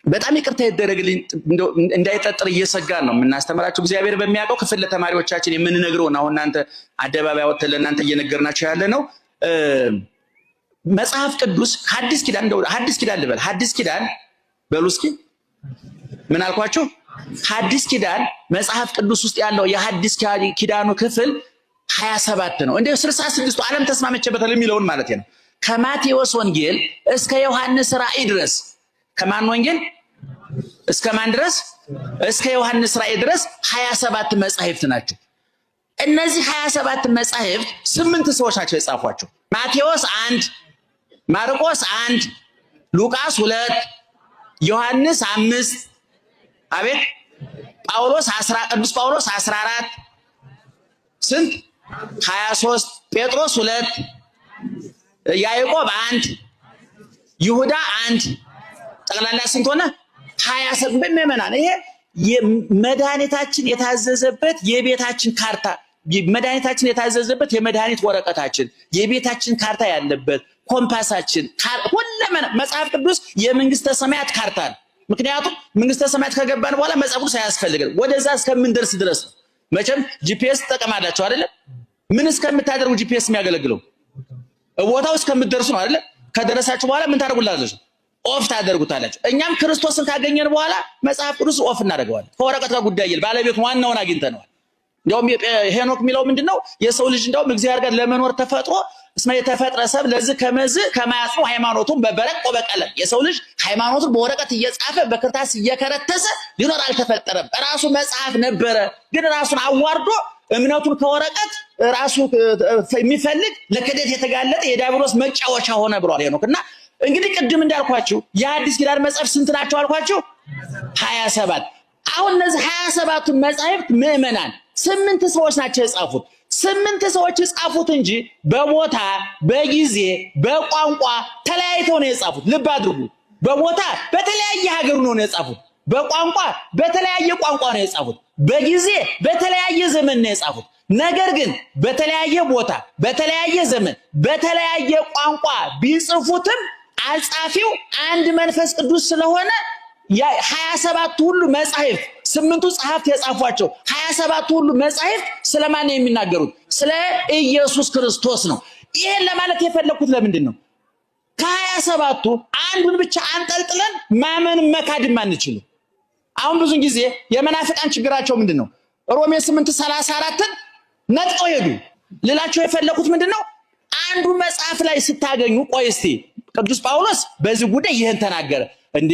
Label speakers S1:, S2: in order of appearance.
S1: በጣም ይቅርታ ይደረግልኝ፣ እንዳይጠጥር እየሰጋን ነው የምናስተምራቸው። እግዚአብሔር በሚያውቀው ክፍል ለተማሪዎቻችን የምንነግረውን አሁን እናንተ አደባባይ አወጥተን ለእናንተ እየነገርናቸው ያለ ነው። መጽሐፍ ቅዱስ ሐዲስ ኪዳን፣ እንደው ሐዲስ ኪዳን ልበል፣ ሐዲስ ኪዳን በሉ እስኪ። ምን አልኳችሁ? ሐዲስ ኪዳን መጽሐፍ ቅዱስ ውስጥ ያለው የሐዲስ ኪዳኑ ክፍል 27 ነው። እንደ 66ቱ ዓለም ተስማመቸበታል የሚለውን ማለት ነው። ከማቴዎስ ወንጌል እስከ ዮሐንስ ራእይ ድረስ፣ ከማን ወንጌል እስከ ማን ድረስ? እስከ ዮሐንስ ራእይ ድረስ 27 መጻሕፍት ናቸው። እነዚህ 27 መጻሕፍት ስምንት ሰዎች ናቸው የጻፏቸው። ማቴዎስ 1፣ ማርቆስ 1፣ ሉቃስ 2፣ ዮሐንስ 5፣ አቤት፣ ጳውሎስ 10፣ ቅዱስ ጳውሎስ 14፣ ስንት? 23፣ ጴጥሮስ 2፣ ያዕቆብ 1፣ ይሁዳ 1፣ ጠቅላላ ስንት ሆነ? 27። ምዕመናን፣ ይሄ መድኃኒታችን የታዘዘበት የቤታችን ካርታ፣ መድኃኒታችን የታዘዘበት የመድኃኒት ወረቀታችን፣ የቤታችን ካርታ ያለበት ኮምፓሳችን፣ ሁለመና መጽሐፍ ቅዱስ የመንግስተ ሰማያት ካርታ ነው። ምክንያቱም መንግስተ ሰማያት ከገባን በኋላ መጽሐፍ ቅዱስ አያስፈልግም። ወደዛ እስከምንደርስ ድረስ ነው። መቼም GPS ትጠቀማላችሁ አይደለም? ምን እስከምታደርጉ GPS የሚያገለግለው? ቦታው እስከምትደርሱ ነው አይደለም? ከደረሳችሁ በኋላ ምን ታደርጉላላችሁ? Off ታደርጉታላችሁ። እኛም ክርስቶስን ካገኘን በኋላ መጽሐፍ ቅዱስ off እናደርገዋለን። ከወረቀት ጋር ጉዳይ የለም። ባለቤቱ ዋናውን አግኝተነዋል። እንዲያውም ሄኖክ የሚለው ምንድነው? የሰው ልጅ እንዲያውም እግዚአብሔር ጋር ለመኖር ተፈጥሮ፣ እስመ የተፈጥረ ሰብ ለዝ ከመዝ ከማያጽኑ ሃይማኖቱን በበረቅ ወበቀለም፣ የሰው ልጅ ሃይማኖቱን በወረቀት እየጻፈ በክርታስ እየከረተሰ ሊኖር አልተፈጠረም። ራሱ መጽሐፍ ነበረ፣ ግን ራሱን አዋርዶ እምነቱን ከወረቀት ራሱ የሚፈልግ ለክህደት የተጋለጠ የዲያብሎስ መጫወቻ ሆነ ብሏል ሄኖክ። እና እንግዲህ ቅድም እንዳልኳችሁ የአዲስ ኪዳን መጽሐፍ ስንት ናቸው አልኳችሁ? 27። አሁን እነዚህ 27ቱን መጻሕፍት ምዕመናን ስምንት ሰዎች ናቸው የጻፉት። ስምንት ሰዎች የጻፉት እንጂ በቦታ፣ በጊዜ፣ በቋንቋ ተለያይተው ነው የጻፉት። ልብ አድርጉ። በቦታ በተለያየ ሀገር ነው የጻፉት። በቋንቋ በተለያየ ቋንቋ ነው የጻፉት። በጊዜ በተለያየ ዘመን ነው የጻፉት። ነገር ግን በተለያየ ቦታ፣ በተለያየ ዘመን፣ በተለያየ ቋንቋ ቢጽፉትም አጻፊው አንድ መንፈስ ቅዱስ ስለሆነ 27ቱ ሁሉ መጻሕፍት፣ ስምንቱ ጸሐፍት የጻፏቸው 27ቱ ሁሉ መጻሕፍት ስለማን ነው የሚናገሩት? ስለ ኢየሱስ ክርስቶስ ነው። ይሄን ለማለት የፈለኩት ለምንድን ነው? ከ27ቱ አንዱን ብቻ አንጠልጥለን ማመን መካድም አንችልም። አሁን ብዙን ጊዜ የመናፍቃን ችግራቸው ምንድን ነው? ሮሜ 8:34ን ነጥቀው ሄዱ። ልላቸው የፈለኩት ምንድን ነው? አንዱ መጽሐፍ ላይ ስታገኙ ቆይ እስቲ ቅዱስ ጳውሎስ በዚህ ጉዳይ ይህን ተናገረ እንዴ?